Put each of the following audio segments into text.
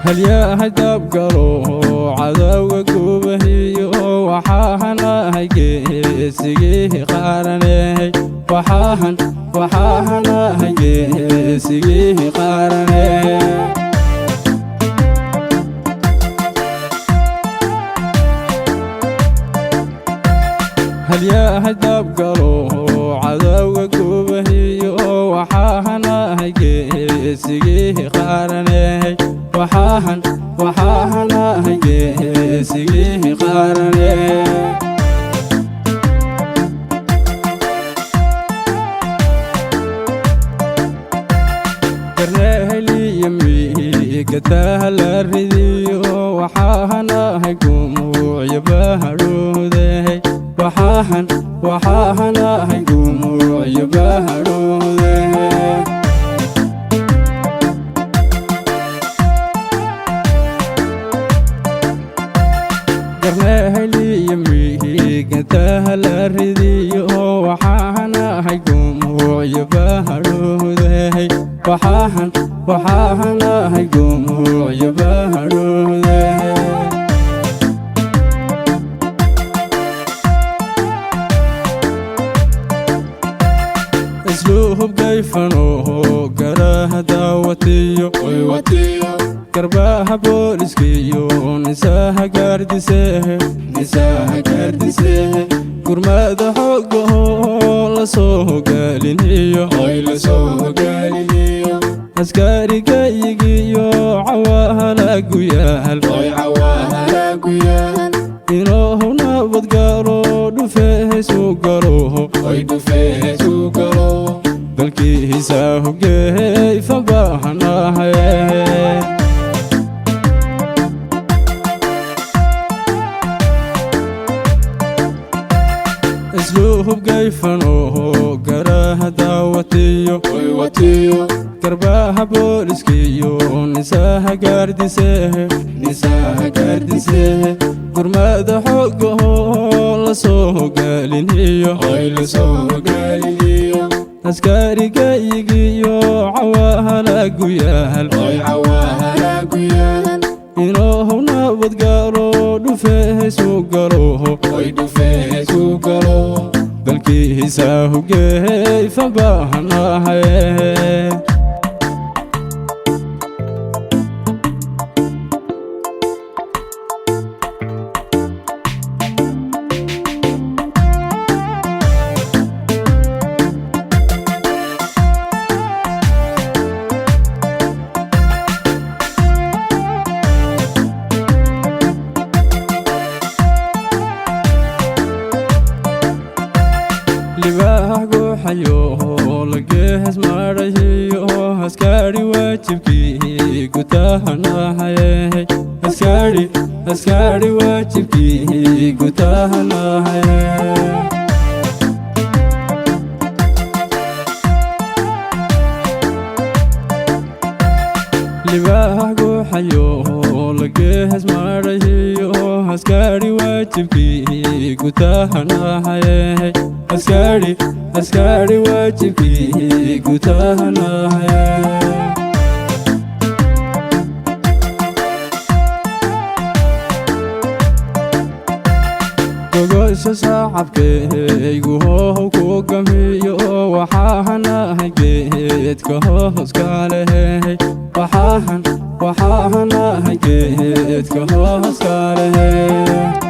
Halyahay dabgalo cadowga gubahiyo, waxaahanahay geesigii qaaraney, waxaahan waxaahanahay geesigii qaarane. Halyahay dabgalo cadowga gubahiyo, waxaahanahay geesigii qaaraney, waxaahan waxaahanahay geesigii qaarane. Garneheliyamiigataha la ridiyo, waxaahanahay gumuucyo bahadhuudey, waxaahan waxaahanahay gumuucyo bahadhuudey. Garneheliyamiigataha la ridiyo, waxaahanahay gumuucyo bahadhuudey, waxaahan waxaahanahay gumuucyo bahadhuudey. Isluhub gayfanoho garaha daawatiyo, garbaha booliskiyo nisaha gaardisehe, nisaha gaardisehe, gurmada xoogaho la soo hogaaliniyo, askaarigayigiyo cawahala guyaal inoohu nabadgalo dhufeesu galo, dalkiisa hogeey fabahanahay. Isluhub gayfanoho garaha daawatiyo, garbaha booliskiyo nisaha gaardisehe, nisaha gaardisehe, gurmada xoogaho la soo hogaaliniyo, askaarigayigiyo cawahala guyaal inoohu nabadgalo dhufeesu galo, dalkiisa hogeey fabahanahay. Libaax guuxayo lagees marahiyo, askari waajibkii gutahanahay, askari askari waajibkii gutahanahay. Libaax guuxayo lagees marahiyo, askari waajibkii gutahanahay, askari askari waajibkii gutahanahay. Gogosha shacabkaygu hoow ku gamiyo, waxaahanahay geedka hooska leh, waxaahan waxaahanahay geedka hooska leh.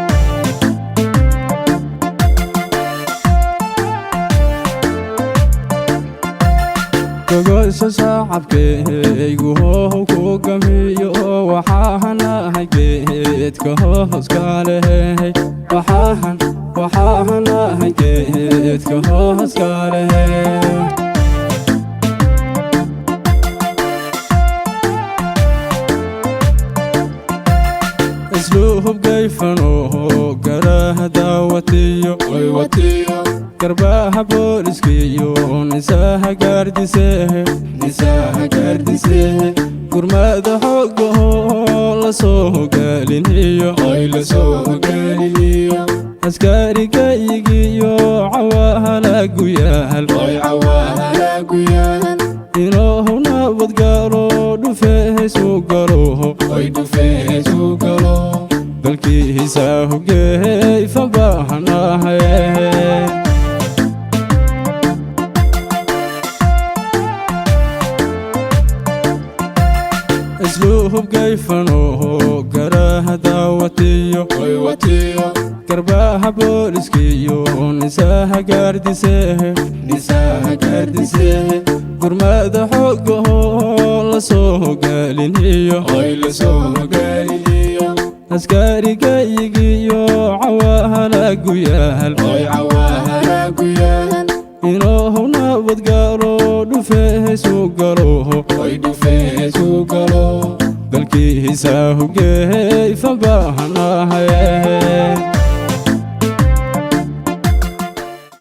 Gogosha shacabkaygu hoow ku gamiyo, waxaahanahay geedka hooska leh, waxaahan waxaahanahay geedka hooska leh. Isluhub gayfanoho garaha daawatiyo, garbaha booliskiyo nisaha gaardisehe, nisaha gaardisehe, gurmada xoogaho la soo hogaaliniyo, askaarigayigiyo cawahala guyaal inoohu nabadgalo dhufeesu galo, Asluhub gayfanoho garaha daawatiyo, garbaha booliskiyo nisaha gaardise, gurmada xoogaho lasoo gaaliniyo, askaarigayigiyo cawahala yaal inoohu nabadgalo dhufeesu galo, dalkiisa hugeey fanbaahana.